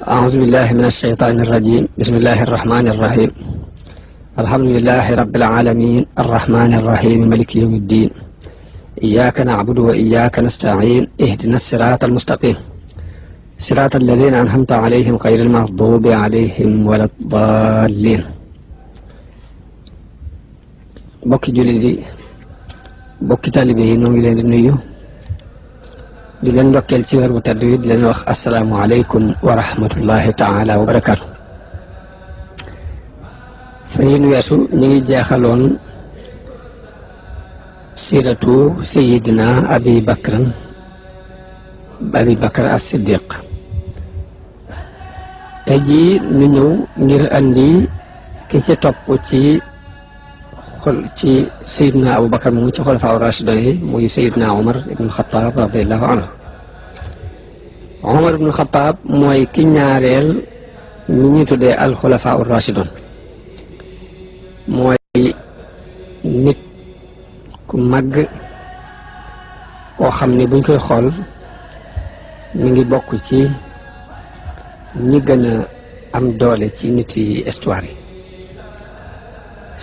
أعوذ بالله من الشيطان الرجيم. بسم الله الرحمن الرحيم. الحمد لله رب العالمين الرحمن الرحيم مالك يوم الدين. إياك نعبد وإياك نستعين. اهدنا الصراط المستقيم صراط الذين أنعمت عليهم غير المغضوب عليهم ولا الضالين. bokki jullit yi bokki taalibe yi noo ngi leen di nuyu di leen ndokkeel ci weer bu tedd wi di leen wax asalaamu aleykum wa rahmatullahi taala wa barakaatu. fa yéen weesu ñu ngi jeexaloon siiratu sayidina abi bakr as-siddiq. tey jii ñu ñëw ngir andi ki ci topp ci sayidina abu bakar moomu ci xulafaa rashidun yi muy sayidina umar ibnul xataab radiallahu anhu. umar ibnul xataab mooy ki ñaareel ñi ñuy tuddee al xulafaa rashidun. mooy nit ku màgg koo xam ne buñ koy xool mi ngi bokk ci ñi gën a am doole ci nit yi histoire yi.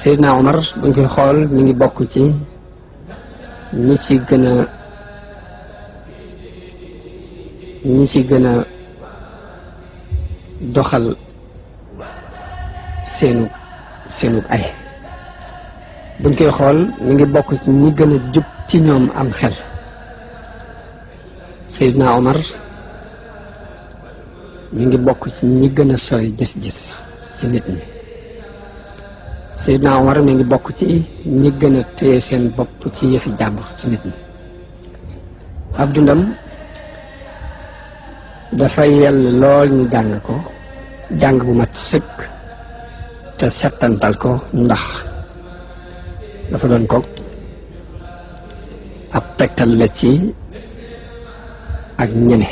Seydina Omar buñ koy xool mi ngi bokk ci ñi ci gën a doxal seenu ay. buñ koy xool mi ngi bokk ci ñi gën a jub ci ñoom am xel. Seydina Omar mi ngi bokk ci ñi gën a sori gis-gis ci nit ñi. Seydina Omar mi ngi bokk ci ñi gën a téye seen bopp ci yëfi jàmbur ci nit ñi. ab dundam dafay yell lool ñu jàng ko jàng bu mat sëkk te settantal ko, ndax dafa doon ko ab tegtal la ci ak ñeme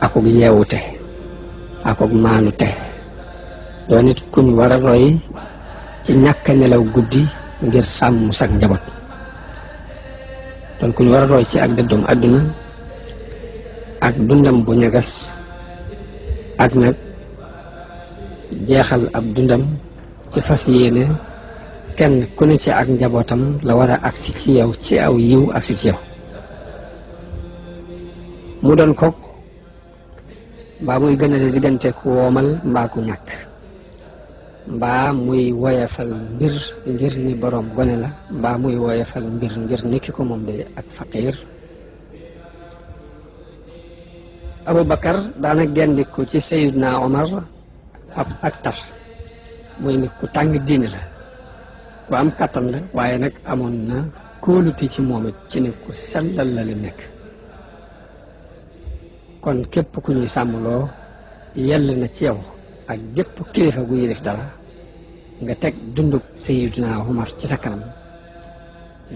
akuk yeewute akuk maanute. doo nit ku ñu war a roy ci ñàkk a nelaw guddi ngir sàmm sak njaboot. doon ku ñu war a roy ci ak dëddum àdduna ak dundam bu ñagas ak nag jeexal ab dundam ci fas yéene kenn ku ne ci ak njabootam la war a agsi ci yow ci aw yiw agsi ci yow. mu doon ko mbaa muy gën a diggante ku woomal mbaa ku ñàkk, mbaa muy woyefal mbir ngir ni boroom gone la, mbaa muy woyefal mbir ngir ni ki ko moom de ak faqiir. Abu Bakar daana gendiku ci Seydina Omar ak tar. muy nit ku tàng diine la, ku am kàttan la, waaye nag amoon na kóolute ci moom it ci ne ku sellal la li nekk. kon képp ku ñuy sàmmloo yell na ci yow ak gépp kilifa gu yilif dara nga teg dundub Seydina Omar ci sa kanam,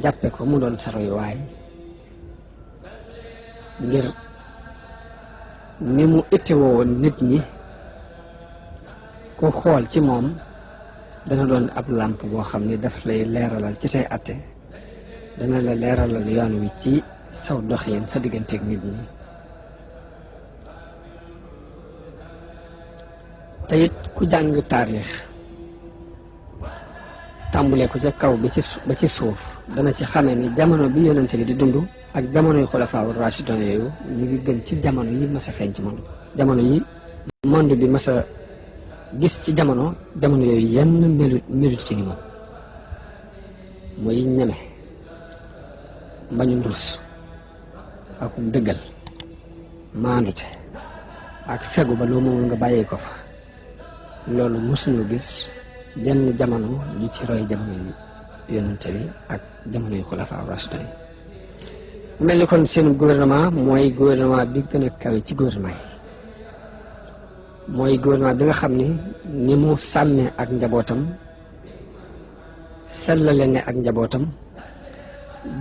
jàppe ko mu doon sa royuwaay ngir ni mu ittewoo nit ñi. ku xool ci moom dana doon ab làmp boo xam ne daf lay leeralal ci say atte, dana la leeralal yoon wi ci saw doxin sa digganteeg nit ñi. te it ku jàng taarix tàmbulee ko ca kaw ba ci suuf dana ci xamee ni jamono bi yonente bi di dund ak jamono yu xulafaa rashidun yooyu ñu ngi gën ci jamono yi mas a feeñ ci monde. jamono yi monde bi mas a gis ci jamono yooyu yenn melut ci ni moom. muy ñeme, mbañum rus ak dëggal, maandute ak fegu ba loo moomul nga bàyyee ko fa. loolu mosuñu gis jenn jamono ju ci roy jamono yi yonente bi ak jamono yu xulafaa rashidun yi. mel ni kon seen gouvernement mooy gouvernement bi gën a kawe ci gouvernement yi. mooy gouvernement bi nga xam ni mu sàmmee ak njabootam, sellale ne ak njabootam,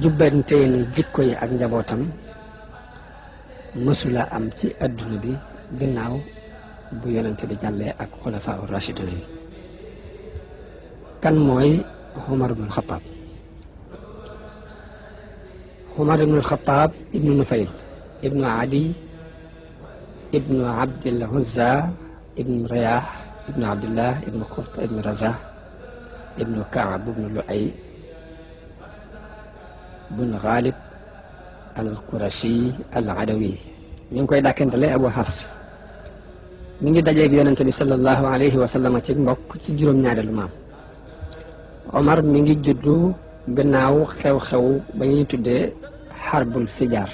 jubbantee ni jikko yi ak njabootam mësula am ci adduna bi ginnaaw bu yonente bi jàllee ak xulafaa rashidun yi. kan mooy Umar ibnul Xataab. Umar ibnul Xataab ibnu Nufayl ibnu Adi ibnu Abdil Uzza ibnu Riyah ibnu Abdillah ibnu Qurt ibnu Razah ibnu Kaab ibnu Lu'ay bun Ghalib al-Qurashi al-Adawi ñu ngi koy dàkkantale Abu Hafs mi ngi dajeeg yonente bi sallallahu alayhi wa sallam ci mbokk ci juróom-ñaareelu maam. Omar mi ngi juddu gannaaw xew-xew ba ñuy tuddee xarbul fijaar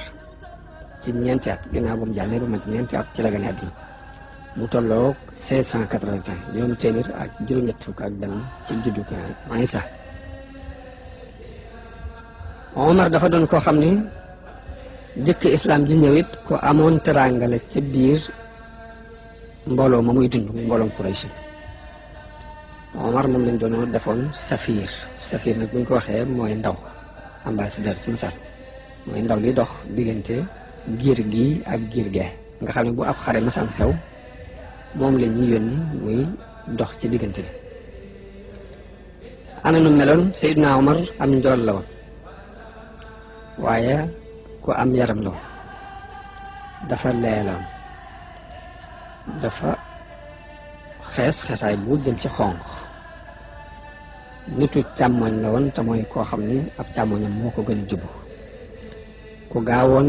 ci ñeenti at gannaaw bu mu jàllee ba mat ñeenti at ci la gane àdduna mu tolloog 581 juróom téeméer ak juróom-ñett fukk ak benn ci juddu Isa. Omar dafa doon koo xam ni jëkk islam ji ñëwit ko amoon teraanga la ci biir mbooloo ma muy dund mbooloom Quraysh. Omar moom lañ doon defoon safir nag bu ñu ko waxee mooy ndaw ambassadeur ci misaal mooy ndaw li dox diggante giir gi ak giir gee nga xam ne bu ab xare masaan xew moom la ñuy yónni muy dox ci diggante bi. ana nu meloon Seydina Omar am njool la woon waaye ku am yaram la woon dafa leeloon dafa xeesaay bu jëm ci xonq nitu càmmoñ la woon te mooy koo xam ni ab càmmoñam moo ko gën a jubu ku gaawoon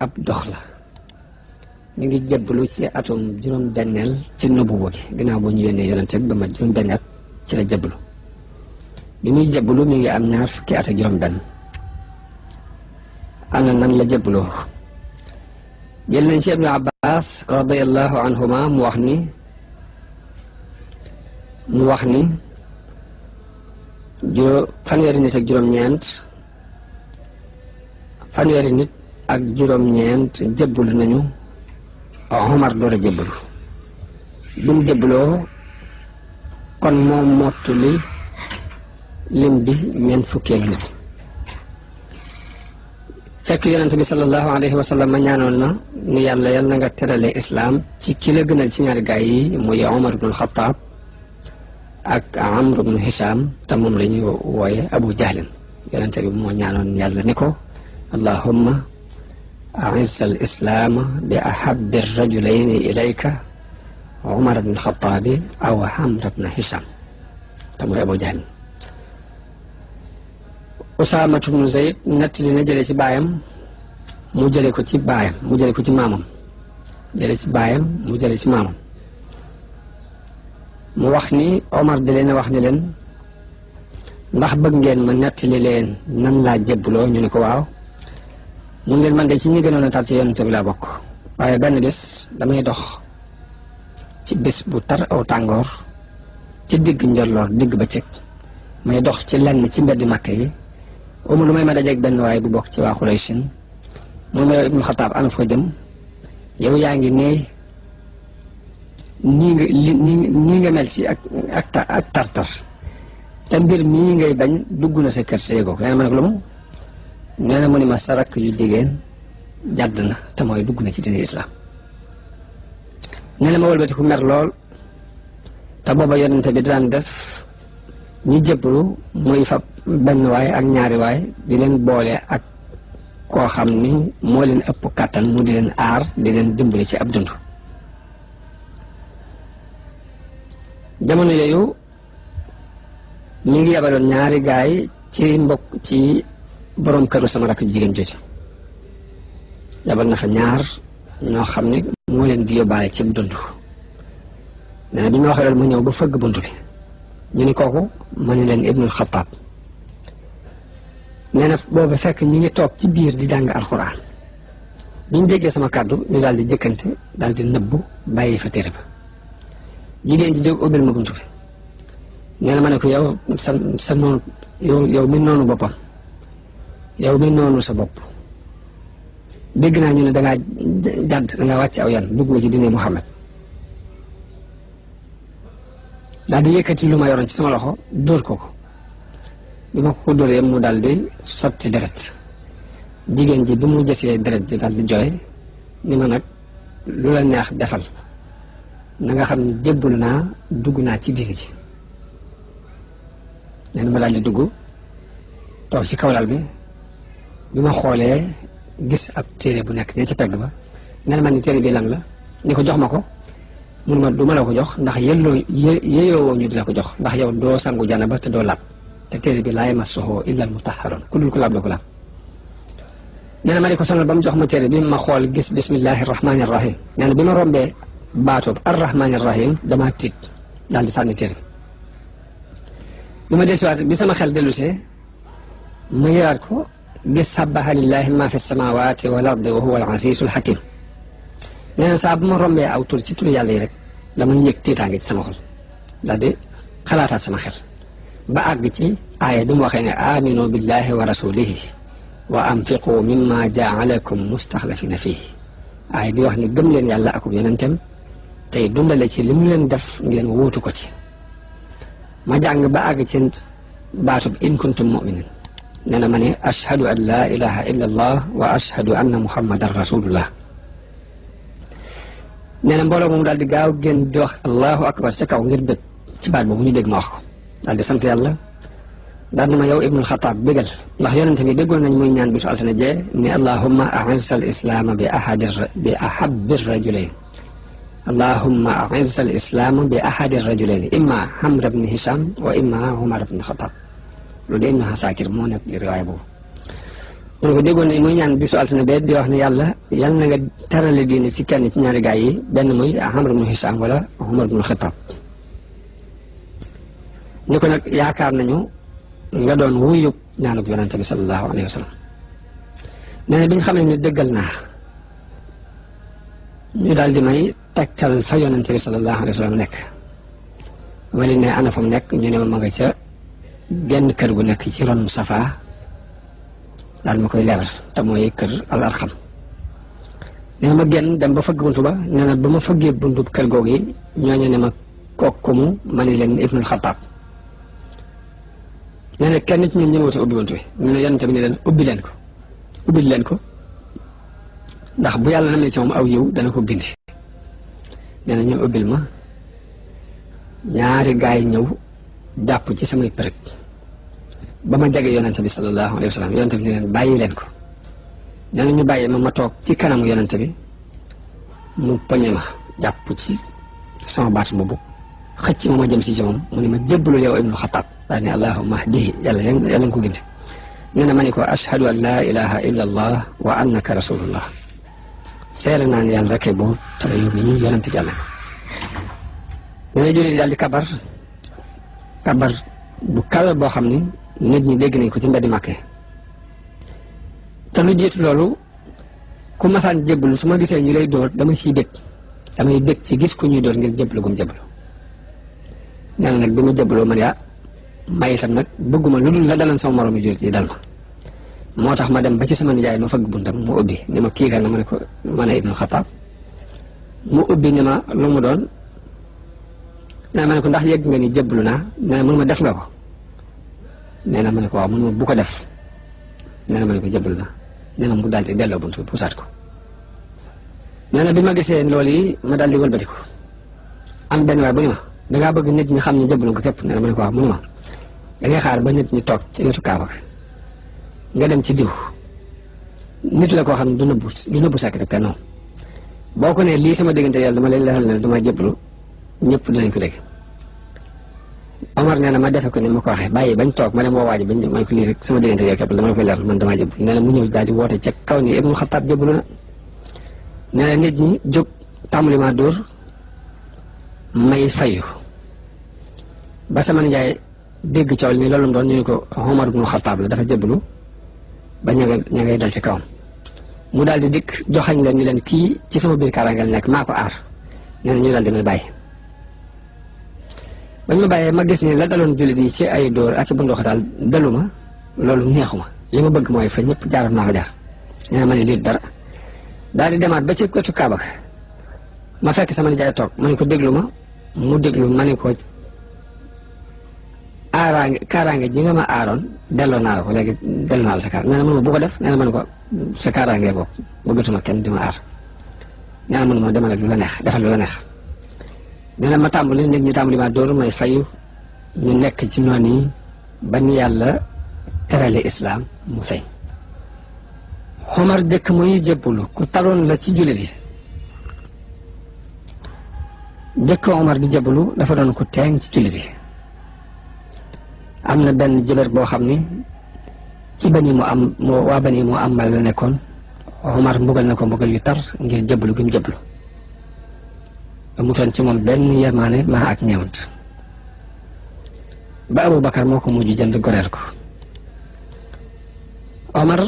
ab dox la mi ngi jébbalu ci atum juróom-benneel ci nubuwa gi ginnaaw boo ñu yónnee yonente ba ma juróom-benn at ci la jébbalu bi muy jébbalu mi ngi am 20 fukki at ak juróom-benn. ana nan la jébbaloo jël nañ ci Ibnu Abbas radiyallahu anhuma mu wax ni fanweeri nit ak juróom-ñeent jébbalu nañu Omar door a jébbalu bi mu jébbaloo kon moom mottuli lim bi ñeent fukkeelu nit fekk yonente bi sallallahu alayhi wa sallam ñaanoon na ni yàlla na nga terale islaam ci ki la gënal ci ñaari gaay yi muy Omar ibn al-Khattab ak Amr ibn Hisham te moom la ñuy wooye Abu Jahlin yonente bi moo ñaanoon yàlla ni ko allahumma a'izz al-islam bi ahabbi ar-rajulayni ilayka Omar ibn al-Khattab aw Amr ibn Hisham te mooy Abu Jahlin. Usaamatu bnu Zayd nettali na jële ci baayam mu jële ko ci baayam mu jële ko ci maamam jële ci baayam mu jële ci maamam mu wax ni Omar di leen wax ni leen ndax bëgg ngeen ma nettali leen nan laa jébbaloo ñu ne ko waaw mu leen man de ci ñi gënoon a tar ci yonent bi laa bokk waaye benn bés damay dox ci bés bu tar aw tàngoor ci digg njolloor digg bëccëg may dox ci lenn ci mbeddi Makka yi lu may ma dajeeg benn waaye bu bokk ci waa Quraysh moom yow Ibnu Xataab ana foo jëm yow yaa ngi ne nii nga mel ci ak tartar te mbir mii ngay bañ dugg na sa kër sa yëgoo nee na ma ne ko lu mu nee na mu ni ma sa rakk yu jigéen jàdd na te mooy dugg na ci diine islam nee na ma wëlbati ku mer lool te booba yonente bi daan def ñi jébbalu muy fab benn waay ak ñaari waay di leen boole ak koo xam ni moo leen ëpp kàttan mu di leen aar di leen dimbali ci ab dund. jamono yooyu mi ngi yabaloon ñaari gaay ci mbokk ci borom këru sama rakk jigéen jooju yabal na fa ñaar ñoo xam ne moo leen di yóbbaale ci dund. nee na bi ñu waxee loolu mu ñëw ba fëgg bunt bi ñu ni kooku ma ne leen Ibnul Xattaab nee na boobu fekk ñi ngi toog ci biir di jàng alxuraan bi ñu déggee sama kàddu ñu daal di jëkkante daal di nëbbu bàyyi fa téere ba jigéen ji jóg ubbil ma bunt bi nee na ma ne ko yow sa noonu yow mi noonu boppam yow mi noonu sa bopp dégg naa ñu ne dangaa jàdd dangaa wàcc aw yan dugg nga ci diine Muhammad daal di yëkkati lu ma yoroon ci sama loxo dóor ko bi ma ko dóoree mu daal di sotti deret jigéen ji bi mu jësee deret ji daal di jooy ni ma nag lu la neex defal na nga xam ne jébbalu naa dugg naa ci diine ji nee na ma daal di dugg toog ci kawlal bi bi ma xoolee gis ab téere bu nekk ne ci pegg ba nee na ma ni téere bi lan la ni ko jox ma ko mun ma du ma la ko jox ndax yeyoo ñu di la ko jox ndax yow doo sangu janaba te doo laab te téere bi laa yamassuhu illa al-mutahharun ku dul ko laab la ko laab nee na ma di ko sonal ba mu jox ma téere bi ma xool gis bismillahi rahmaani rahim nee na bi ma rombee baatoob ar-rahmaani rahim damaa tiit daal di sànni téere bi ma dellusiwaat bi sama xel dellusee ma yëraat ko gis sabbaha lillahi ma fi samawati wal ardi wa huwa al-azizul hakim nee na saa bu ma rombee aw tur ci turu yàlla yi rek dama yëg tiitaange ci sama xol daal di xalaataat sama xel ba àgg ci aaya bi mu waxee ne aminu billahi wa rasulihi wa anfiqu mimma jaalakum mustaxlafina fihi aaya bi wax ne gëm leen yàlla akub yonentem tey dundale ci li mu leen def ngeen wuutu ko ci ma jàng ba àgg ci baatub in kuntum muminin nee na ma ne ashhadu an la ilaha illa allah wa ashhadu anna muhammadan rasulullah nee na mbooloo moom daal di gaaw génn di wax allahu akbar ca kaw ngir bëgg ci baat boobu ñu dégg ma wax ko daal di sant yàlla daal na ma yow ibnul xataab bégal ndax yonente bi déggoon nañ muy ñaan bisu altine jee ni allahumma a'izz al islaama bi ahabbi rajulayn allahumma a'izz al islaama bi ahadi rajulayn imma Amr ibn Hisham wa imma Umar ibn Xataab loolu de Ibnu Asakir moo nekk riwaaya boobu mu ne ko déggoon nañ muy ñaan bisu altine bee di wax ne yàlla yal na nga terale diine ci kenn ci ñaari gaay yi benn muy Amr ibn Hisham wala Umar ibn Xataab ñu ko nag yaakaar nañu nga doon wuyu ñaanuk yonente bi sallallahu alayhi wa sallam nee na bi nga xam ne dëggal naa ñu daal di may tegtal fa yonente bi sallallahu alayhi wa sallam nekk ma leen ne ana fa mu nekk ñu ne ma nga ca genn kër gu nekk ci ron Safa daal ma koy leeral te mooy kër al Arqam nee na ma génn dem ba fëgg buntu ba nee na ba ma fëggee buntu kër googu yi ñooñu ne ma kokkumu ma ne leen Ibnul Xataab nee na kenn ci ñun ñëwute ubbi buntu bi nee na yonente bi ne leen ubbil leen ko ndax bu yàlla namee ci moom aw yiw dana ko gindi nee na ñu ubbil ma ñaari gaay ñëw jàpp ci samay përëg ba ma jege yonente bi sallallahu alayhi wa sallam yonente bi ne leen bàyyi leen ko nee na ñu bàyyi ma toog ci kanamu yonente bi mu poñe ma jàpp ci sama baat boobu xëcc ma jëm si ci moom mu ne ma jébbalul yow ibnu xataab daal ne allahumma hdihi yàlla nga ko gindi nee na ma ne ko ashhadu an la ilaha illa allah wa annaka rasulullah seere naa ne yàlla rek buur te yow mii yonente bi yàlla nee na jullit daal di kabar bu kawe boo xam ni nit ñi dégg nañ ko ci mbeddi Màkke te lu jiitu loolu ku masaan jébbalu su ma gisee ñu lay dóor damay bég ci gis ku ñuy dóor ngir jébbalu gum jébbalu nee na nag bi ma jébbaloo man yaa may itam nag bëgguma lu dul la daloon sama moroom yi jullit yi dal ma moo tax ma dem ba ci sama nijaay ma fëgg buntam mu ubbi ni ma kii kan ma ne ko ma ne Ibnu Xataab mu ubbi ni ma lu mu doon nee na ma ne ko ndax yëg nga ni jébbalu naa nee na mënu ma def nga ko nee na ma ne ko waaw mënu ma bu ko def nee na ma ne ko jébbalu naa nee na mu daal di delloo buntu pusaat ko nee na bi ma gisee loolu yi ma daal di wëlbatiku am benn waay bu ni ma dangaa bëgg nit ñi xam ne jébbalu nga képp nee na ma ne ko waaw mënu ma dangay xaar ba nit ñi toog ci wetu Kaaba nga dem ci diw nit la koo xam ne du nëbbu secret kenn boo ko ne lii sama diggante yàlla dama leen leeral ne dama jébbalu ñëpp dinañ ko dégg Omar nee na ma defe ko ni ma ko waxee bàyyi bañ toog ma dem woo waaji bañ ma ko lii rek sama diggante yow képp dama la koy leeral man damaa jébbalu nee na mu ñëw daal di woote ca kaw ni Ibnu Xataab jébbalu na nee na nit ñi jóg tàmbali ma dóor may fayu ba sama nijaay dégg coow ni loolu mu doon ñu ne ko Omar ibnu Xataab la dafa jébbalu ba ña ngay dal ci kawam mu daal di dikk joxañ leen ni leen kii ci sama biir kaaraange la nekk maa ko aar nee na ñu daal di may bàyyi bañ ma bàyyee ma gis ni la daloon jullit yi ci ay dóor ak i bunduxataal dalu ma loolu neexuma li ma bëgg mooy fa ñëpp jaaroon naa fa jaar nee na ma ne lii dara daal di demaat ba ci wetu Kaaba ma fekk sama nijaay toog ma ne ko déglu ma mu déglu ma ne ko kaaraange ji nga ma aaroon delloo naa la ko léegi delloo naa la sa kaar nee na mënuma bu ko def nee na ma ne ko sa kaaraange boobu bëggatuma kenn di ma aar nee na mënuma demal lu la neex defal lu la neex nee na ma tàmbali nit ñi tàmbali ma dóor may fayu ñu nekk ci noonu yi ba ni yàlla terale islaam mu feeñ Omar dëkk muy jébbalu ku taroon la ci jullit yi jëkk Omar di jébbalu dafa doon ko teeng ci jullit yi. am na benn jëbër boo xam ni ci waa bani mu amal la nekkoon. Omar mbugal na ko mbugal yu tar ngir jébbalu gi mu jébbalu. amutoon ci moom benn yërmaane maa ak ñeewant. ba Abu Bakar moo ko mujj jënd goreel ko. Omar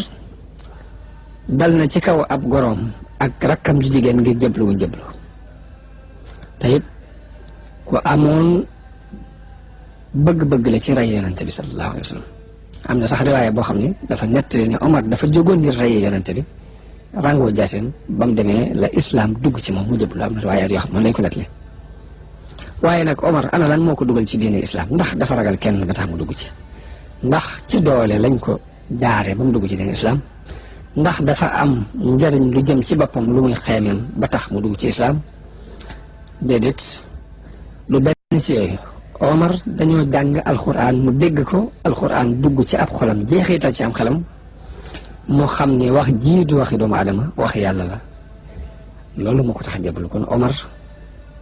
dal na ci kaw ab goroom ak rakkam ju jigéen ngir jébbalu wuñ jébbalu. te it ku amoon bëgg-bëgg la ci rey yonente bi sallallahu alayhi wa sallam. am na sax riwaaya boo xam ni dafa nettali ne Omar dafa jógoon ngir rey yonente bi rangoo jaaseem ba mu demee la islam dugg ci moom mu jébbalu. am na riwaayaat yoo xam ne lañ ko nettali. waaye nag Omar ana lan moo ko dugal ci diine islam ndax dafa ragal kenn ba tax mu dugg ci. ndax ci doole lañ ko jaare ba mu dugg ci diine islam. ndax dafa am njariñ lu jëm ci boppam lu muy xeemeem ba tax mu dugg ci islam. déedéet lu benn ci yooyu. Omar dañoo jàng alxuraan mu dégg ko alxuraan dugg ci ab xolam jeexital ci am xelam moo xam ni wax jii du waxi doomu adama wax yàlla la. loolu moo ko tax a jébbalu. kon Omar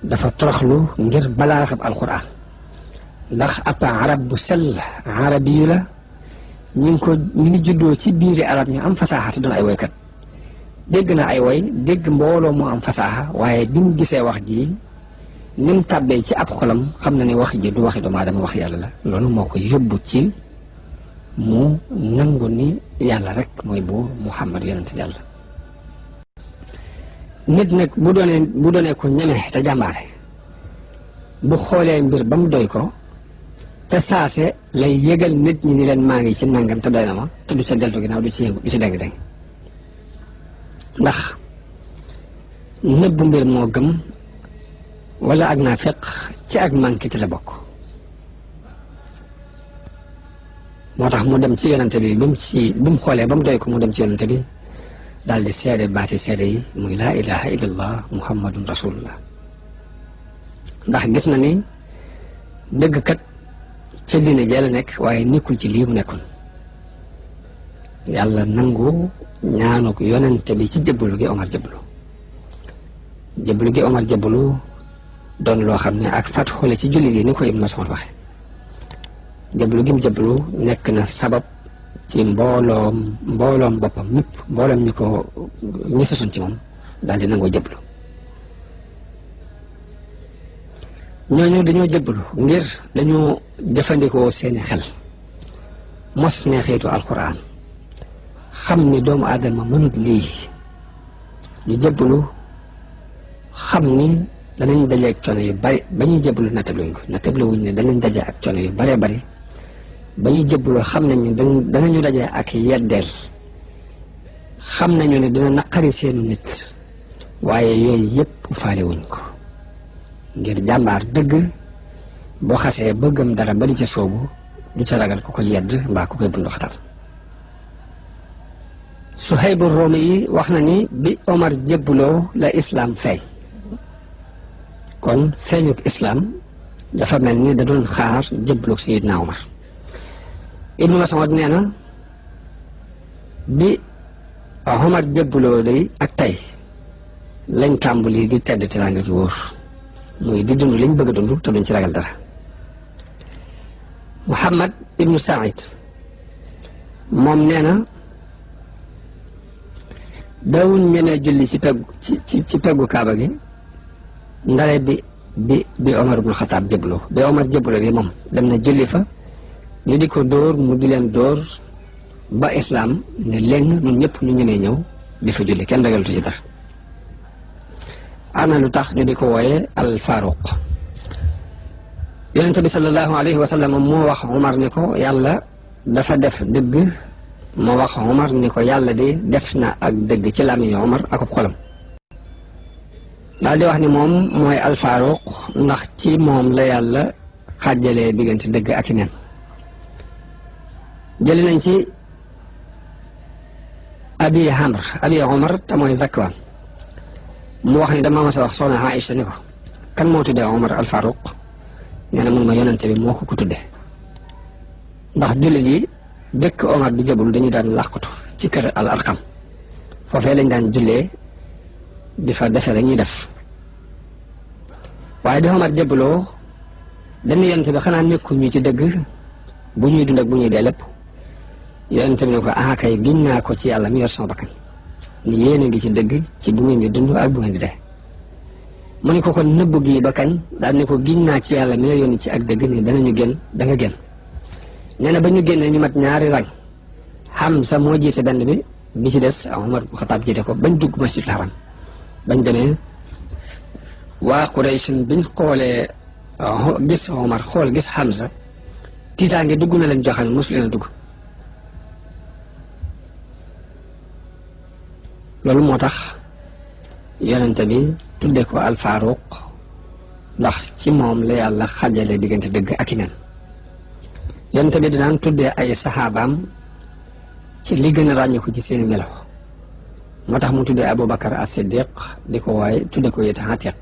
dafa toroxlu ngir balaa xam alxuraan ndax ab arab bu sell arabiyu la. ñu ngi juddoo ci biiri arab ñu am fasaaxa te doon ay woykat. dégg na ay woy dégg mbooloo mu am fasaaxa waaye bi mu gisee wax ji ni mu tàbbee ci ab xolam xam na ni wax ji du waxi doomu aadama wax yàlla la. loolu moo ko yóbbu ci mu nangu ni yàlla rek mooy buur Muhammad yonent yàlla. nit nag bu doonee ko ñeme te jàmbaare bu xoolee mbir ba mu doy ko te saase lay yëgal nit ñi ni leen maa ngi ci nangam te doy na ma te du ca deltu ginnaaw du ci deng-deng. ndax nëbbu mbir moo gëm wala ak naafeq ci ak manqué ci la bokk. moo tax mu dem ci yonante bi bi mu xoolee ba mu doy ko mu dem ci yonante bi daal di seede baati seede yi muy laa ilaha illallah muhammadun rasulullah. ndax gis na ni dëgg kat ca diine jee la nekk waaye nekkul ci lii mu nekkoon. yàlla nangu ñaanu ko yonente bi ci jébbalu gi Omar jébbalu. jébbalu gi Omar jébbalu doon loo xam ne ak fat xoole ci jullit yi ni ko Ibn Mas'ud waxe. jébbalu gi mu jébbalu nekk na sabab ci mbooloom boppam ñëpp mbooloom ñi sasoon ci moom daal di nangoo jébbalu. ñooñu dañoo jébbalu ngir dañoo jëfandikoo seeni xel mos neexiitu alxuraan xam ni doomu aadama mënut lii. ñu jébbalu xam ni danañ daje ak coono yu bari ba ñuy jébbalu nattabluwuñ ne danañ daje ak coono yu baree bari ba ñuy jébbalu xam nañ ne danañu daje ak yeddeel. xam nañu ne dina naqari seenu nit waaye yooyu yëpp faale wuñ ko. ngir jàmbaar dëgg boo xasee ba gëm dara ba di ca soobu du ca ragal ku ko yedd mbaa ku koy bundu xatal. Suhaybu Roomi yi wax na ni bi Omar jébbaloo la islam feeñ. kon feeñuk islam dafa mel ni da doon xaar jébbalug Sayyidina Omar. Ibnu Mas'ud nee na bi Omar jébbaloo day ak tey lañ tàmbali di tedd teraanga ju wóor muy di dund liñ bëgg a dund te duñ ci ragal dara. Muhammad ibnu Saïd moom nee na daawuñ ñemee julli ci peggu kaaba gi ndare bi Omar ibnu Xataab jébbaloo. bi Omar jébbaloo di moom dem na julli fa ñu di ko dóor mu di leen dóor ba islaam ne léegi ñun ñëpp ñu ñemee ñëw di fa julli kenn ragalatu ci dara. ana lu tax ñu di ko wooye al Faruq. yonente bi sallallahu alayhi wa sallam moo wax Omar ni ko yàlla dafa def dëgg. moo wax Omar ni ko yàlla di def na ak dëgg ci làmmiñu Omar ak xolam. daal di wax ni moom mooy al Faruq ndax ci moom la yàlla xàjjalee diggante dëgg ak i nen. jëli nañ ci abi Omar te mooy Zakwaan mu wax ni dama mas a wax soxna Aïcha ni ko kan moo tuddee Omar al Faruq nee na mun ma yonente bi moo ko tudde ndax jullit yi dëkk Omar di jébbalu dañu daan làqatu ci kër al Arqam foofee lañ daan jullee di fa defee la ñuy def waaye bi Omar jébbaloo dañu yonent bi xanaa nekkuñu ci dëgg bu ñuy dund ak bu ñuy dee lépp yonent bi ne ko ah kay giñ naa ko ci yàlla mi yor sama bakkan ni yéen a ngi ci dëgg ci bu ngeen di dund ak bu ngeen di dee mu ne ko kon nëbb gi ba kañ daal ne ko giñ naa ci yàlla mi la yónni ci ak dëgg ni danañu génn da nga génn nee na ba ñu génnee ñu mat ñaari rang Hamza moo jiite benn bi ci des Omar bu Xataab jiite ko bañ dugg masjidul haram bañ demee waa Quraysh biñ xoolee gis Omar xool gis Hamza tiitaange dugg na leen joxal mosu leen a dugg loolu moo tax yonente bi tudde ko alfaaruq ndax ci moom la yàlla xajale diggante dëgg ak i nen yonente bi dinaan tuddee ay saxaabaam ci li gën a ràññiku ci seeni melo moo tax mu tuddee Aboubacar as-Siddiq di ko waaye tudde ko it Atiq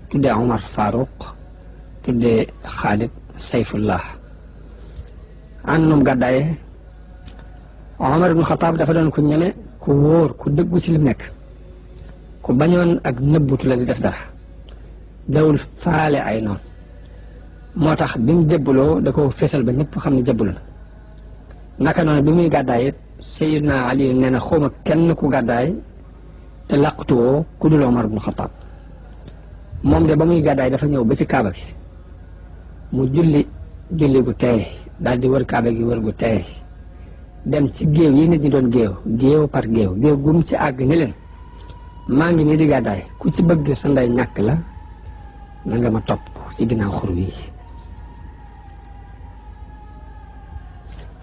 tuddee Omar Faruq tuddee Xaalid Sayfullah àndum gàddaaye Omar ibn Xataab dafa doon ku ñeme ku wóor ku dëggu ci lim nekk ku bañoon ak nëbbutu la di def dara dawul faale ay noon moo tax bi mu jébbaloo da ko fésal ba ñëpp xam ne jébbalu na naka noonu bi muy gàddaay it Sayyidina Ali nee na xawma kenn ku gàddaay te làqutuwoo ku dul Omar ibn Xataab moom de ba muy gàddaay dafa ñëw ba ci kaaba gi mu julli gu teey daal di wër kaaba gi wër gu teey dem ci géew yi nit ñi doon géew par géew gum ci àgg ni leen maa ngi nii di gàddaay ku ci bëgg sa ndey ñàkk la na nga ma topp ci ginnaaw xur wi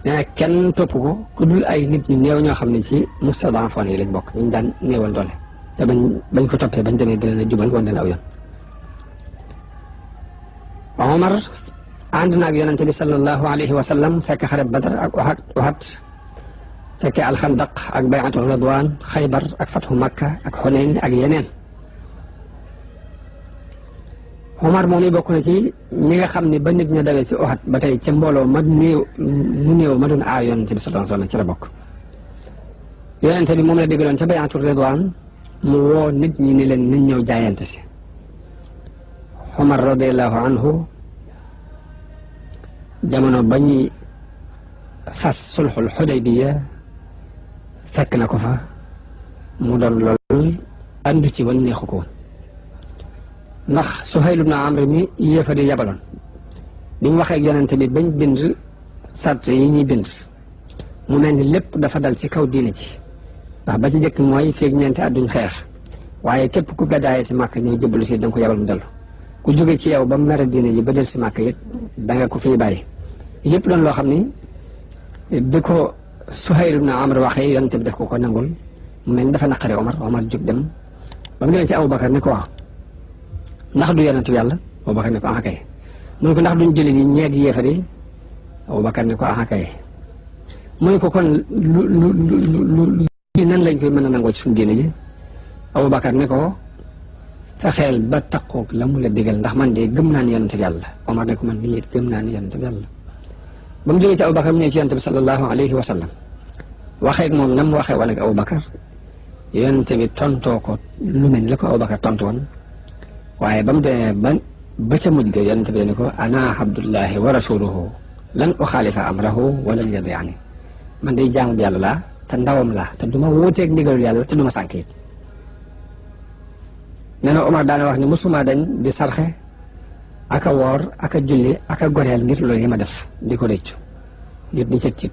nee na kenn topp ko ku dul ay nit ñu néew ñoo xam ne ci mustad'afoon yi lañ bokk ñu daan néewal doole te bañ ko toppee bañ demee gën a jubal woon leen aw yoon Omar ànd na ak yonente bi sallallahu alayhi wa sallam fekk xare Badar ak Uhud fekkee alxandaq ak bay'atu Ridwaan Xaybar ak fathu Makka ak Xunayn ak yeneen Omar moom i bokk na ci ñi nga xam ne ba nit ña dawee ci Uhud ba tey ca mbooloo mu néew ma doon aar yonente bi sallallahu alayhi wa sallam ci la bokk yonente bi moom la déggaloon ca bay'atu Ridwaan mu woo nit ñi ni leen nañ ñëw jaayante si Omar radiyallahu anhu jamono ba ñuy fas sulxul Xudaybiya fekk na ko fa mu doon lool andu ci woon neexu ko woon ndax Suhayl ibn Amr mi yéefari yabaloon bi mu waxee ak yonente bi bañ bind sart yi ñuy bind mu mel ni lépp dafa dal ci kaw diine ji ndax ba ci jëkk mooy feeg ñeenti at duñ xeex waaye képp ku gàddaayee ci Màkka ñëw jëbbalu si da nga ko yabal mu dellu ku jóge ci yow ba mu mere diine ji ba del si Màkka it da nga ko fiy bàyyi yëpp doon loo xam ni bi ko Suhayl ibn Amr waxee yonente bi def ko nangul mu mel ni dafa naqare Omar jóg dem ba mu demee ci Aboubacar ni ko waaw ndax du yonente bi yàlla Aboubacar ni ko ah kay mu ne ko ndax duñ jullit yi ñeet yéefar yi Aboubacar ni ko ah kay mu ne ko kon lu nan lañ koy mën a nangoo ci suñu diine ji Aboubacar ni ko fexeel ba taqoog la mu la digal ndax man de gëm naa ni yonente bi yàlla Omar ne ko man mii it gëm naa ni yonente bi yàlla ba mu jógee ci Aboubacar mu ñëw ci yonente bi sallallahu alayhi wa sallam waxee ak moom nam waxee woon ak Aboubacar yonente bi tontoo ko lu mel ni la ko Aboubacar tontu woon waaye ba mu demee ba ca mujj ga yonente bi ne ko ana abdullahi wa rasuluhu lan uxaalifa amrahu wala yadiani man day jaamu bi yàlla laa te ndawam laa te du ma wuuteeg ndigalul yàlla te du ma sànk it nee na Omar daana wax ne mosuma dañ di sarxe ak a woor ak a julli ak a goreel ngir loolu yi ma def di ko rëccu ngir di ca tiit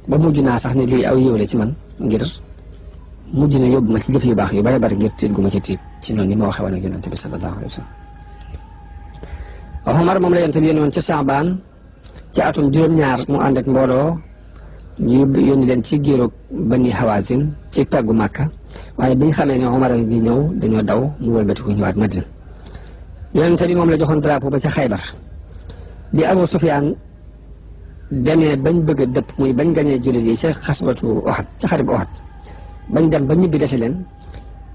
ba mujj naa sax ne lii aw yiw la ci man ngir mujj na yóbbu ma ci jëf yu baax yu bari bari ngir tiit gu ma ci tiit ci noonu ni ma waxee woon ak yonente bi sallallahu alayhi wa sallam Omar moom la yonente bi yónni woon ci Saabaan ci atum juróom-ñaar mu ànd ak mbooloo ñu yónni leen ci giiru Bani Hawazin ci peggu Makka waaye bi ñu xamee ne Omar di ñëw dañoo daw mu wëlbatiku ñëwaat Madina yonente bi moom la joxoon drapeau ba ca Xaybar bi Abu Sufyaan demee bañ bëgg a dëpp muy bañ gañee jullit yi ca xaswatu Uhud ca xarib Uhud bañ dem ba ñibbi dese leen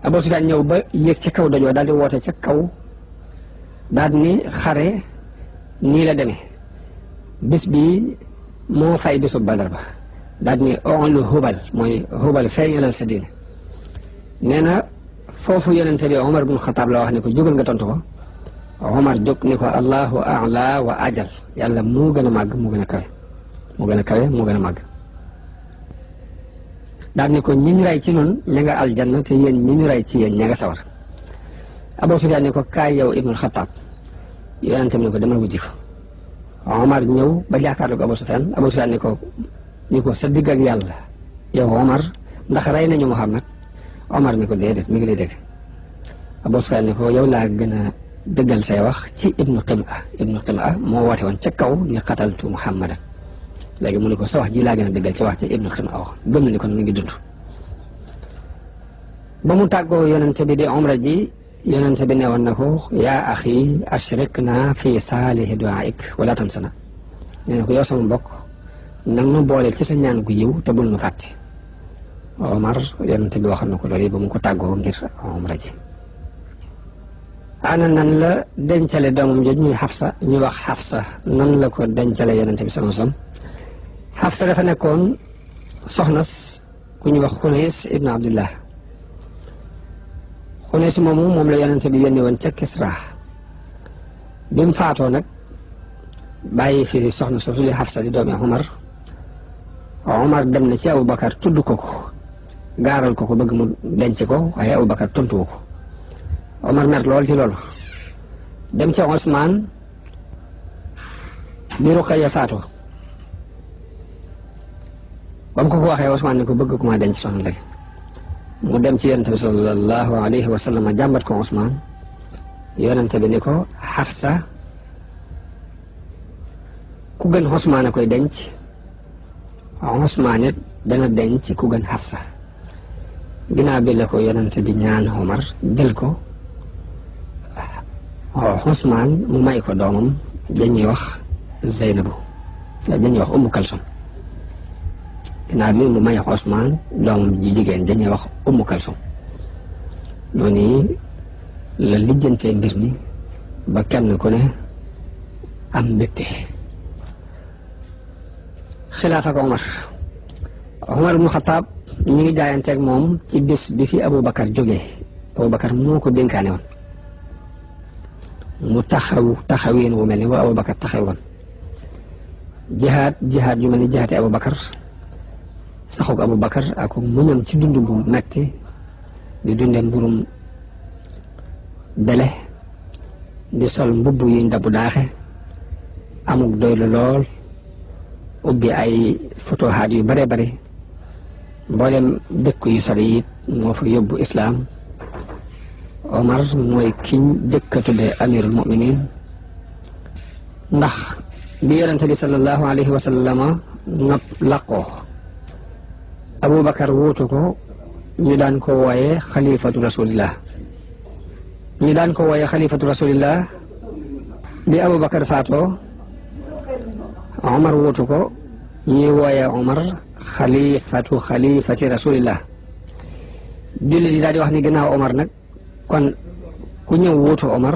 Abu Sufyaan ñëw ba yéeg ca kaw dajoo daal di woote ca kaw daal ni xare nii la demee bis bi moo fay bisu Badar ba daal ni onlu Hubal mooy Hubal feeñalal sa diine nee na foofu yonente bi Omar ibn Xataab la wax ne ko jógal nga tontu ko Omar jóg ni ko allahu a'la wa ajal, yàlla moo gën a màgg moo gën a kawe moo gën a kawe moo gën a màgg. daal ni ko ñi ñu rey ci noonu ña nga aljanna te yéen ñi ñu rey ci yéen ña nga sawar. Abu Sufyaan ni ko kaay yow Ibnul Xattaab, yonente bi ni ko demal wujji ko. Omar ñëw ba jàkkaarloo ko Abu Sufyaan ni ko sa digg ak yàlla yow Omar ndax rey nañu Muhammad. Omar ni ko déedéet mi ngi lay dégg. Abu Sufyaan ni ko yow laa gën a dëggal say wax ci Ibnu Qim'a moo woote woon ca kaw ni qataltu Muhammadan. léegi mu ne ko sa wax ji laa gën a dëggal ci wax ci Ibnu Qim'a wax gëm na ni kon mi ngi dund. ba mu tàggoo yonente bi di umra ji, yonente bi ne woon na ko yaa axi ashrikna fi saalihi du'aik wala tansana. nee na ko yow sama mbokk nag nu boole ci sa ñaan gu yiw te bul nu fàtte. Omar yonente bi waxal na ko loolu yi ba mu ko tàggoo ngir umra ji. ana nan la dencale doomam jooju ñuy Xafsa ñu wax Xafsa nan la ko dencale yonente bi sallallahu alayhi wasallam. Xafsa dafa nekkoon soxnas ku ñu wax Xunays ibn Abdullah. Xunays moomu moom la yonente bi yónni woon ca Kisra. bi mu faatoo nag bàyyi fi soxna soosu di Xafsa di doomi Omar dem na ci Abubakar tudd ko gaaral ko bëgg mu denc ko waaye Abubakar tontuwu ko. Omar mer lool ci loolu dem ci Usmaan bi Ruqayya faatoo ba mu ko waxee Usmaan ni ko bëgg ku ma denc soxna léegi mu dem ci yonente bi sallallahu alayhi wa sallam jàmbat ko Usmaan. yonente bi ni ko Xafsa ku gën Usmaan a koy denc, Usmaan it dana denc ku gën Xafsa. ginnaaw bi la ko yonente bi ñaan Omar jël ko Usmaan mu may ko doomam dañuy wax Zeynabu dañuy wax Ummu Kalsum. ginnaaw bi mu may Usmaan doomam ji jigéen dañuy wax Ummu Kalsum. noonu la lijjantee mbir mi ba kenn ku ne am mbégte. xilaafa ak Omar ibnu Xattaab ñu ngi jaayanteeg moom ci bis bi fi Abubakar jógee. Abubakar moo ko dénkaane woon mu taxawin wu mel ni wa Abubakar taxawoon. jihaad yu mel ni jihaati Abubakar, saxuk Abubakar ak muñam ci dund bu metti di dunde mburum bele di sol mbubb yu ndabu daaxe amuk doylu lool ubbi ay futuhaat yu bare bare mboolem dëkk yu sori it moo fa yóbbu islaam. Omar mooy kiñ jëkk a tudde amirul mu'minin ndax bi yonente bi sallallahu alayhi wa sallama laqoo Abubakar wuutu ko ñu daan ko wooye xalifatu rasulillah bi Abubakar faatoo Omar wuutu ko ñuy wooye Omar xalifati rasulillah. jullit yi daal di wax ni gannaaw Omar nag kon ku ñëw wuutu Omar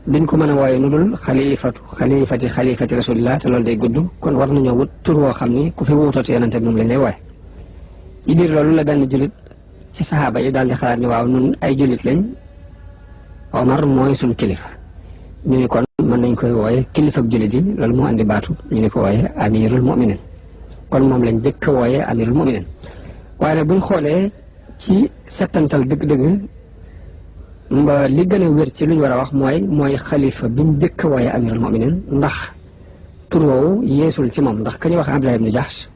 duñ ko mën a wooye nu dul xalifati rasulillah te loolu day gudd, kon war nañoo wut tur woo xam ni ku fi wuutati yonente bi moom lañ lay wooye. ci biir loolu la benn jullit ci saxaaba yi daal di xalaat ni waaw nun ay jullit lañ, Omar mooy suñ kilifa, ñu ni kon mën nañ koy wooye kilifa ak jullit yi. loolu moo andi baatu ñu ni ko wooye amirul mu'minin, kon moom lañ jëkk a wooye amirul mu'minin. waaye nag buñ xoolee ci settantal dëgg-dëgg mba li gën a wér ci lu ñu war a wax mooy xalifa biñ jëkk a wooye amirul mu'minin, ndax tur woowu yeesul ci moom, ndax ka ñuy wax Abdullah ibn Jahsh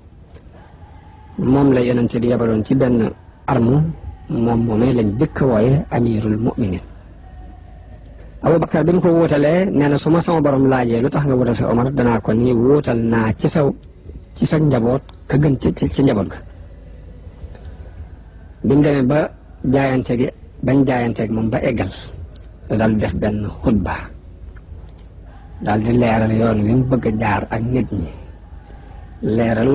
moom la yonente bi yabaloon ci benn armu moomee lañ jëkk a wooye amirul mu'minin. Abubakar bi mu ko wóotalee nee na su ma sama borom laajee lu tax nga wóotal fi Omar danaa ko ni wóotal naa ci sa njaboot ka gën ci njaboot ga. bi mu demee ba bañ jaayanteeg moom ba eggal daal di def benn xutba daal di leeral yoon wi mu bëgg a jaar ak nit ñi, leeral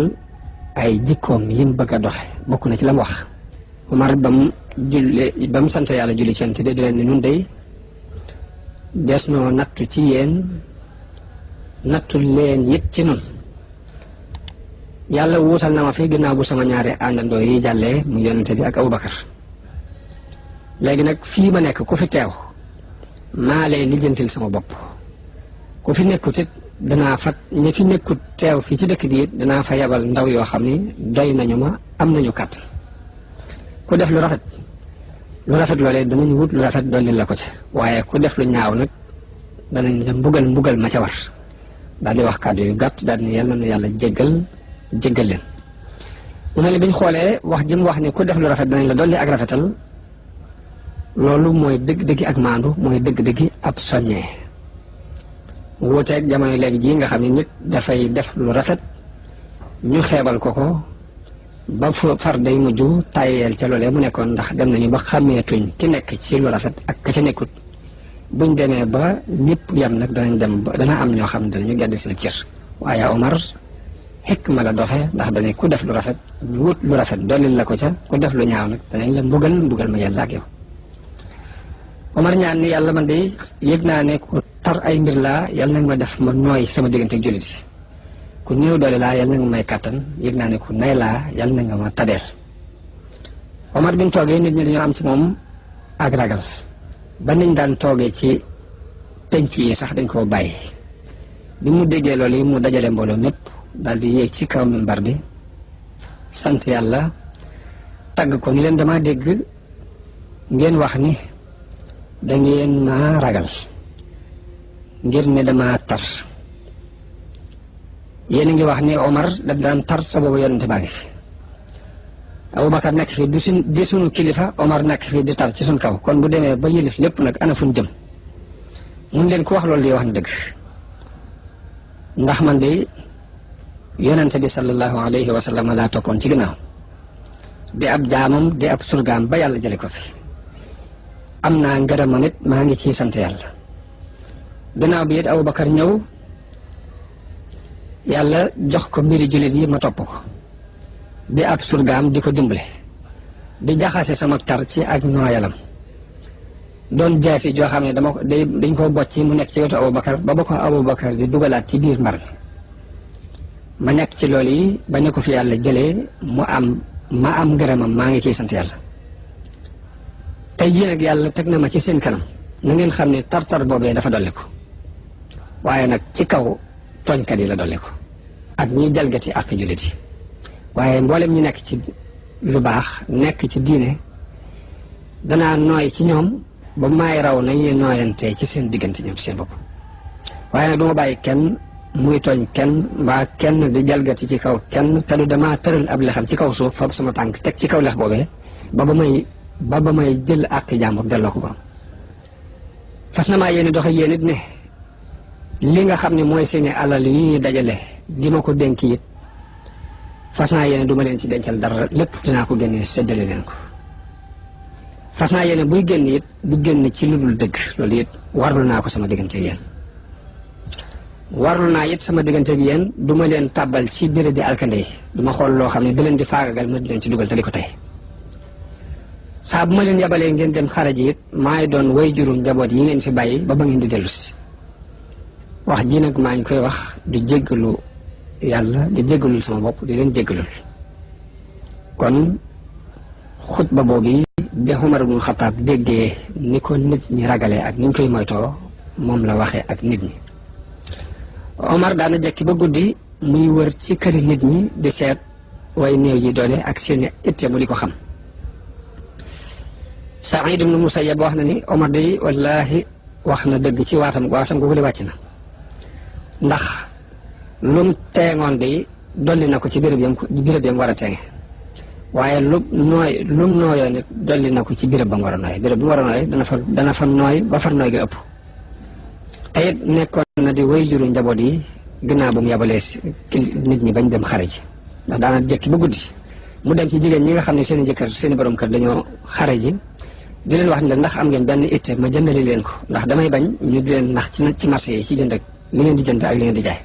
ay jikkoom yi mu bëgg a doxe. bokk na ci la mu wax Omar ba mu sant yàlla julli ci yonent bi di leen ni nun day des noo nattu ci yéen nattu leen it ci nun. yàlla wuutal na ma fi ginnaaw bu sama ñaari àndandoo yi jàllee mu yonente bi ak Abubakar. léegi nag fii ma nekk ku fi teew maa lay lijjantil sama bopp ku fi nekkut it danaa fa ñi fi nekkut teew fii ci dëkk bi it danaa fa yabal ndaw yoo xam ni doy nañu ma am nañu kàttan ku def lu rafet loolee danañ wut lu rafet dolli la ko ca waaye ku def lu ñaaw nag danañ la mbugal ma ca war daal di wax kàddu yu gàtt daal ni yàlla na yàlla jéggal leen mu ne li biñ xoolee wax ji mu wax ni ku def lu rafet danañ la dolli ak rafetal loolu mooy dëgg-dëggi ak maandu mooy dëgg-dëggi ab soññee wuuteeg jamono léegi jii nga xam ne nit dafay def lu rafet ñu xeebal ko ba far day mujj tàyyeel ca loolee mu nekkoon ndax dem nañu ba xàmmeetuñ ki nekk ci lu rafet ak ka ca nekkut buñ demee ba ñëpp yam nag danañ dem ba dana am ñoo xam ne danañu gedd seen cër waaye Omar xikma la doxe ndax dañu ku def lu rafet ñu wut lu rafet dollil la ko ca ku def lu ñaaw nag danañ la mbugal ma yàlla ak yow Omar ñaan ni yàlla man de yëg naa ne ku tar ay mbir laa yàlla nag ma def ma nooy sama diggante ak jullit yi ku néew doole laa yàlla na nga may kàttan yëg naa ne ku nay laa yàlla na nga ma tadeel Omar bi ñu toogee nit ñi dañoo am ci moom ak ragal ba niñ daan toogee ci penc yi sax dañ koo bàyyi bi mu déggee loolu yi mu dajale mbooloo mépp daal di yéeg ci kaw mimbar bi sant yàlla tagg ko ni leen dama dégg ngeen wax ni da ngeen ma ragal ngir ne dama tar yéen a ngi wax ni Omar daf daan tar sa boobu yonente baa ngi fi Aboubacar nekk fi di sunu kilifa Omar nekk fi di tar ci sun kaw kon bu demee ba yëlif lépp nag ana fuñ jëm mun leen ku wax loolu di wax na dëgg ndax man de yonente bi sallallahu alayhi wa sallam laa toppoon ci ginnaaw di ab jaamam di ab surgaam ba yàlla jële ko fi am naa ngërëma nit maa ngi ciy sant yàlla gannaaw bi it Aboubacar ñëw yàlla jox ko mbiri jullit yi ma topp ko di ab surgaam di ko dimbale di jaxase sama tar ci ak nooyalam doon jaasi joo xam ne dañ koo bocci mu nekk ci wetu Aboubacar ba ko Aboubacar di dugalaat ci biir mbar mi ma nekk ci loolu yi ba ne ko fi yàlla jëlee ma am ngërëmam maa ngi ciy sant yàlla tey jii nag yàlla teg na ma ci seen kanam na ngeen xam ne tar-tar boobee dafa dolli ko waaye nag ci kaw tooñkat yi la dolli ko ak ñi jalgati ak jullit yi waaye mboolem ñi nekk ci lu baax nekk ci diine danaa nooy ci ñoom ba may raw nañuy nooyantee ci seen diggante ñoom ci seen bopp waaye nag du ma bàyyi kenn muy tooñ kenn mbaa kenn di jalgati ci kaw kenn te du damaa tëral ab lexam ci kaw suuf fab sama tànk teg ci kaw lex boobee ba may jël àqi jàmbur delloo ko borom fas na maa yéene doxe yéen it ne li nga xam ne mooy seeni alal yi ñuy dajale di ma ko dénk it fas naa yéene du ma leen ci dencal dara lépp dinaa ko génne séddale leen ko fas naa yéene buy génn it du génn ci lu dul dëgg loolu it warlu naa ko sama diggante ak yéen warlu naa it sama diggante ak yéen du ma leen tàbbal ci béré di alkande yi du ma xool loo xam ne da leen di faagagal ma di leen ci dugal te di ko tey saa bu ma leen yabalee ngeen dem xare ji it maay doon way jurum njaboot yi ngeen fi bàyyi ba ngeen di dellu si wax ji nag maa ngi koy wax di jéggalu yàlla di jéggalul sama bopp di leen jéggalul kon xutba boobu bi Umar ibn Xattaab déggee ni ko nit ñi ragalee ak ni ñu koy moytoo moom la waxee ak nit ñi Omar daana jekki ba guddi muy wër ci këri nit ñi di seet way néew yi doole ak seeni itte mu di ko xam Saïd ibn Musayyab wax na ni Omar day wallaahi wax na dëgg ci waatam googu li wàcc na ndax lum teengoon day dolli na ko ci béréb yam war a teenge waaye lum nooyoo nit dolli na ko ci béréb ba mu war a nooy béréb bu mu war a nooy dana fa nooy ba far nooy ga ëpp te it nekkoon na di way juru njaboot yi gannaaw bu mu yabalee nit ñi bañ dem xare ji ndax daana jekki ba guddi mu dem ci jigéen ñi nga xam ne seen i jëkkër seen i borom kër dañoo xare ji di leen wax ne ndax am ngeen benn itte ma jëndali leen ko ndax damay bañ ñu di leen nax ci marché yi ci jënd ak li ngeen di jënd ak li ngeen di jaay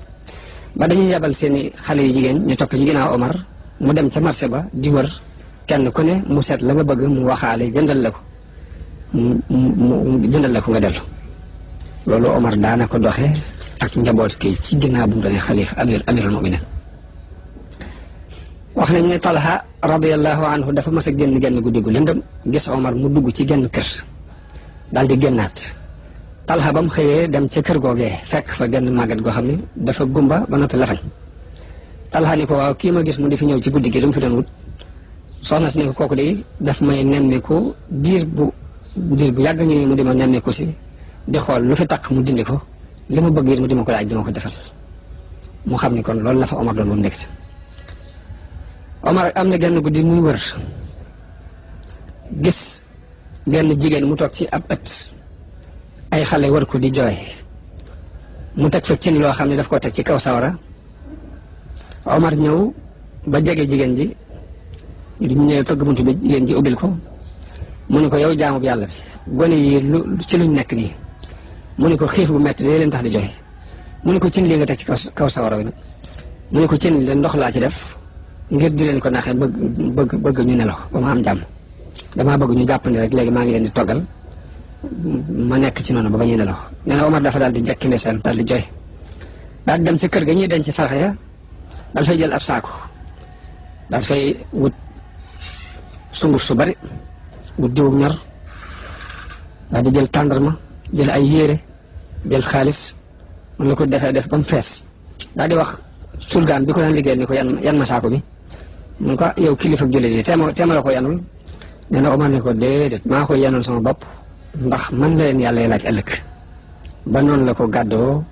ba dañuy yabal seen i xale yu jigéen ñu topp ci ginnaaw Omar mu dem ca marché ba di wër kenn ku ne mu seet la nga bëgg mu waxaale jëndal la ko mu jëndal la ko nga dellu loolu Omar daana ko doxe ak njaboot ki ci ginnaaw bu mu doonee xalifa amirul muminin wax nañ ne Talha radiyallahu anhu dafa mas a génn genn guddi gu lëndëm gis Omar mu dugg ci genn kër daal di génnaat Talha ba mu xëyee dem ca kër googee fekk fa genn màggat goo xam ne dafa gumba ba noppi lafañ. Talha ni ko waaw kii ma gis mu di fi ñëw ci guddi gi lu mu fi doon wut. soxna si ne ko kooku de daf may nemmiku diir bu yàgg ngi mu di ma nemmiku si di xool lu fi taq mu dindi ko li ma bëgg it mu di ma ko laaj di ma ko defal. mu xam ni kon loolu la fa Omar doon nekk ci. Omar am na genn guddi muy wër gis genn jigéen mu toog ci ab ëtt ay xale wër ko di jooy mu teg fa cin loo xam ne daf koo teg ci kaw sawara. Omar ñëw ba jege jigéen ji di mu ñëwee fëgg buntu bi jigéen ji ubbil ko mu ne ko yow jaamu bi yàlla bi gone yi lu ci luñ nekk nii mu ne ko xiif bu metti day leen tax di jooy. mu ne ko cin lii nga teg ci kaw sawara bi nag mu ne ko cin li ndox laa ci def ngir di leen ko naxee bëgg ñu nelaw ba ma am jàmm damaa bëgg ñu jàpp ne rek léegi maa ngi leen di toggal ma nekk ci noonu ba ba ñuy nelaw. nee na Omar dafa daal di jekki ndeysaan daal di jooy daal di dem ci kër ga ñuy denc sarax ya daal fay jël ab saako daal fay wut sunguf su bari wut diwu ñor daal di jël tàndarma jël ay yére jël xaalis mun la ko defee def ba mu fees daal di wax surgaan bi ko daan liggéey ni ko yan ma saako bi mun ko yow kilifa jullit yi teema la ko yanul. nee na Omar ne ko déedéet maa ko yanul sama bopp ndax man la leen yàlla laaj ëllëg. ba noonu la ko gàddoo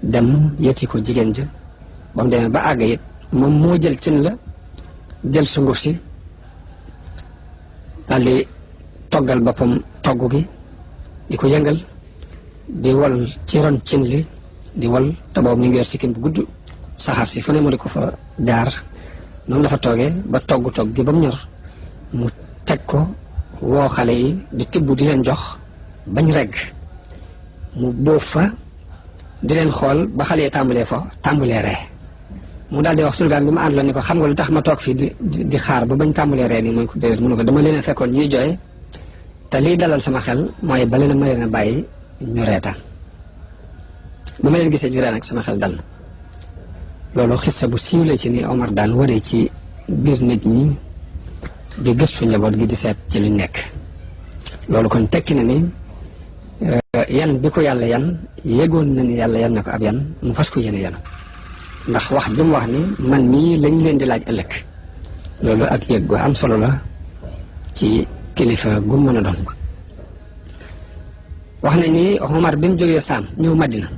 dem yëti ko jigéen ja ba mu demee ba àgg it moom moo jël cin la jël sunguf si daal di toggal boppam togg gi di ko yëngal di wol ci ron cin li di wol te boobu mi ngi yor sikkim bu gudd saxaar si fu ne mu di ko fa jaar noonu la fa toogee ba togg gi ba mu ñor mu teg ko woo xale yi di tibb di leen jox bañ regg mu bóof fa di leen xool ba xale yi tàmbalee ree mu daal di wax surgaan bi ma ànd la ni ko xam nga lu tax ma toog fii di xaar ba bañ tàmbalee ree nii mu ne ko dama leen a fekkoon ñuy jooy te liy dalal sama xel mooy ba leen ma leen a bàyyi ñu reetaan ba ma leen gisee ñu ree nag sama xel dal na. loolu xissa bu siiw la ci ni Omar daan waree ci biir nit ñi di gëstu njaboot gi di seet ci luñ nekk. loolu kon tekki na ni yan bi ko yàlla yan yëgoon na ni yàlla yan na ko ab yan mu fas ko yéene yan ndax wax jëm wax ni man mii lañ leen di laaj ëllëg loolu ak yëg gu am solo la ci kilifa gu mën a doon. wax na ni Omar bi mu jógee Saam ñëw Madina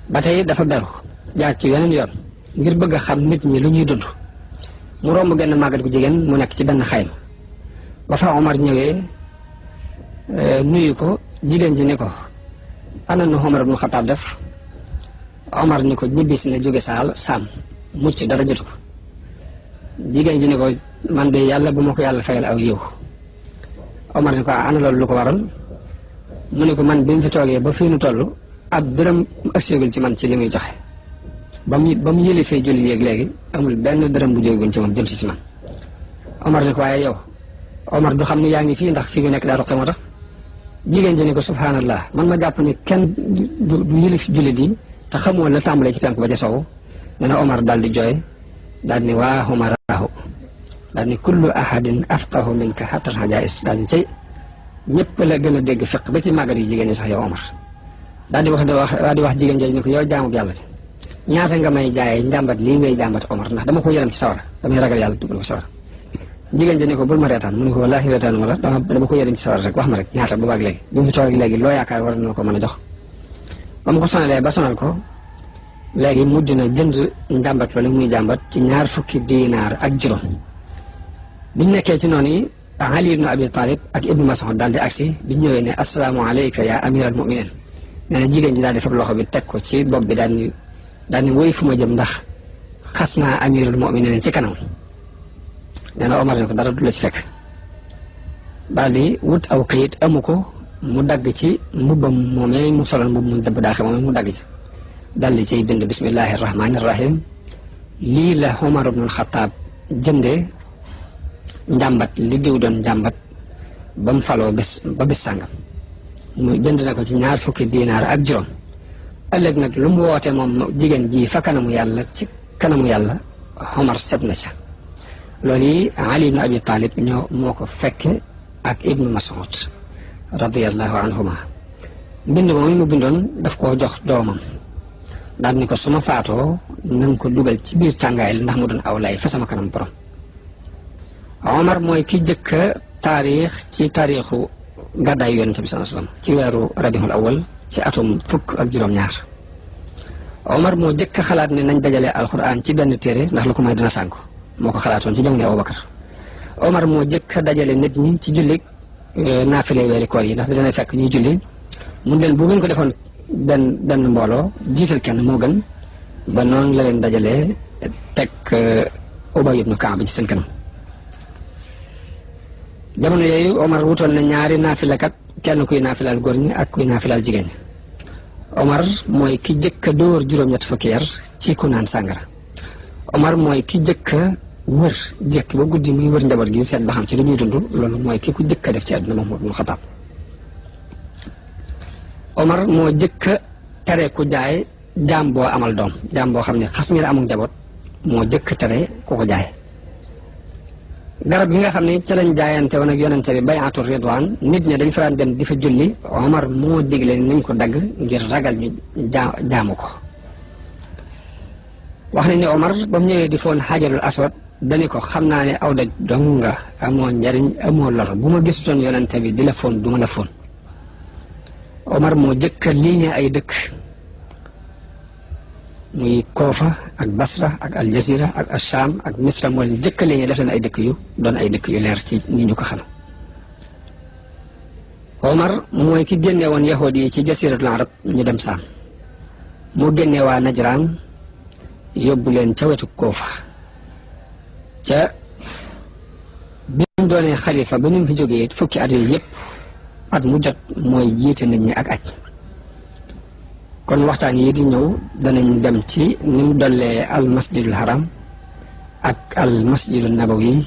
ba tey dafa beru jaar ci weneen yoon ngir bëgg a xam nit ñi lu ñuy dund. mu romb genn màggat gu jigéen mu nekk ci benn xayma ba fa Omar ñëwee nuyu ko jigéen ji ni ko ana nu Omar ibn Xattaab def. Omar ni ko ñibbisi na jóge Saam mucc dara jotu ko. jigéen ji ni ko man de yàlla bu ma ko yàlla fayal aw yiw. Omar ni ko ana loolu lu ko waral mu ne ko man bi mu fi toogee ba fii nu toll ab dërëm agseegul ci man ci li muy joxe ba mu yëlifee julli yéeg léegi amul benn dërëm bu jógegun ci moom jëm si ci man. Omar ni ko waaye yow Omar du xam ne yaa ngi fii ndax fii nga nekk daa roqe moo tax. jigéen ji ni ko subhanallah man ma jàpp ni kenn du yëlif jullit yi te xamoo la tàmbalee ci penk ba ca sow. nee na Omar daal di jooy daal ni waa Omaraahu daal ni kullu ahadin afqahu minka hatta al-hajaa'is daal ni cay ñëpp la gën a dégg fiq ba ci màggat yu jigéen ñi sax yow Omar. daal di wax jigéen jooju ni ko yow jaamu yàlla bi ñaata nga may jaayee njàmbat lii ngay jàmbat Omar ndax dama ko yaram ci sawara damay ragal yàlla dugal ko sawara. jigéen ji ni ko bul ma reetaan mu ne ko wallaahi reetaan ma la dama ko yaram ci sawara rek wax ma rek ñaata boobaag léegi bi mu fi toog léegi loo yaakaar war na ko mën a jox. ba mu ko sonalee ba sonal ko léegi mujj na jënd njàmbat loolu muy jàmbat ci 20 diinaar ak juróom. biñ nekkee ci noonu yi Ali ibn Abi Talib ak Ibnu Mas'ud daal di agsi biñ ñëwee ne assalaamu alayka ya amiral mu'minin. nee na jigéen ji daal di fab loxo bi teg ko ci bopp bi daal ni woy fu ma jëm ndax xas naa amirul mu'minin ci kanam. nee na Omar ne ko dara du la ci fekk daal di wut aw këyit amu ko mu dagg ci mbubbam moomee mu solal mbubb mu dëbb daaxe moomee mu dagg ci daal di ciy bind bismillahi rahmaani rahim lii la Omar ibnul Xattaab jëndee njàmbat li diw doon njàmbat ba mu faloo ba bis sàngam mu jënd na ko ci 20 diinaar ak juróom. ëllëg nag lu mu woote moom jigéen ji fa kanamu yàlla ci kanamu yàlla Omar set na ca. loolu yi Ali ibn Abi Talib moo ko fekke ak Ibnu Mas'ud radiyallahu anhuma. mbind moom mu bindoon daf koo jox doomam daal ni ko su ma faatoo na nga ko dugal ci biir tàngaay la ndax mu doon aw lay fa sama kanam borom. Omar mooy ki jëkk a taarix ci taarixu gàddaayu yonente bi sallallahu alayhi wasallam ci weeru rabiul awal ci atum fukk ak juróom-ñaar. Omar moo jëkk a xalaat ne nañ dajale alxuraan ci benn téere ndax lu ko may dina sànku moo ko xalaatoon ci jamono Abubakar. Omar moo jëkk a dajale nit ñi ci julli naafile weeri koor yi ndax dina fekk ñuy julli mun leen bu ngeen ko defoon benn mbooloo jiital kenn moo gën ba noonu la leen dajalee teg Ubay ibnu Kaab ci seen kanam. jamono yooyu Omar wutoon na ñaari naafilakat kenn kuy naafilaal góor ñi ak kuy naafilaal jigéen ñi. Omar mooy ki jëkk a dóor juróom-ñett fukki yar ci ku naan sàngara. Omar mooy ki jëkk a wër jëkk ba guddi muy wër njaboot gi seet ba xam ci lu ñuy dund loolu mooy ki ku jëkk a def ci àdduna moom mu Xataab. Omar moo jëkk a tere ku jaay jaam boo amal doom jaam boo xam ne xas ngeen amul njaboot moo jëkk a tere ku ko jaay. garab gi nga xam ne ca lañ jaayante woon ak yonente bi bay'atu ridwaan nit ñi dañ fa daan dem di fa julli Omar moo digle nañ ko dagg ngir ragal ñu jaamu ko. wax nañ ne Omar ba mu ñëwee di foon xajarul aswad dani ko xam naa ne aw daj dong nga amoo njariñ amoo lor bu ma gisutoon yonente bi di la foon du ma la foon. Omar moo jëkk a liiñe ay dëkk muy Koofa ak Basra ak Aljazira ak Asham ak Misra moo leen jëkk a liiñe def leen ay dëkk yu doon ay dëkk yu leer ci ni ñu ko xam. Omar mooy ki génne woon yahudi yi ci jasiratul arab ñu dem Saam moo génne waa Najraan yóbbu leen ca wetu Koofa ca bi mu doonee xalifa ba ni mu fi jógee fukki at yooyu yëpp at mu jot mooy jiite nit ñi ak aj. kon waxtaan yi di ñëw danañ dem ci ni mu dollee al masjidul haram ak al masjidul nabawi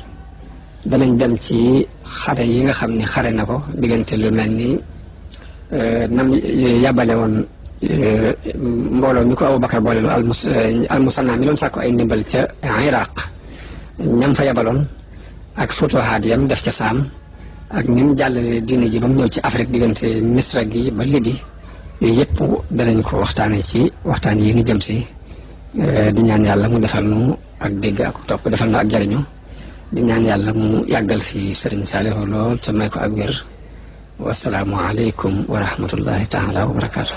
danañ dem ci xare yi nga xam ni xare na ko diggante lu mel ni nam yàbbale woon mbooloo mi ko Abubakar boole lu al musanna mi doon sàkku ay ndimbal ca Iraq ñam fa yabaloon ak futuhaat yam def ca Saam ak ni mu jàllale diine ji ba mu ñëw ci Afrique diggante Misra gi ba Libi yooyu yëpp danañ ko waxtaanee ci waxtaan yi ñu jëm si di ñaan yàlla mu defal nu ak dégg ak topp defal nu ak jariñu di ñaan yàlla mu yàggal fi Sëriñ Saalihu lool te may ko ak wér wasalaamu aleykum wa rahmatullahi taala wa barakaatu.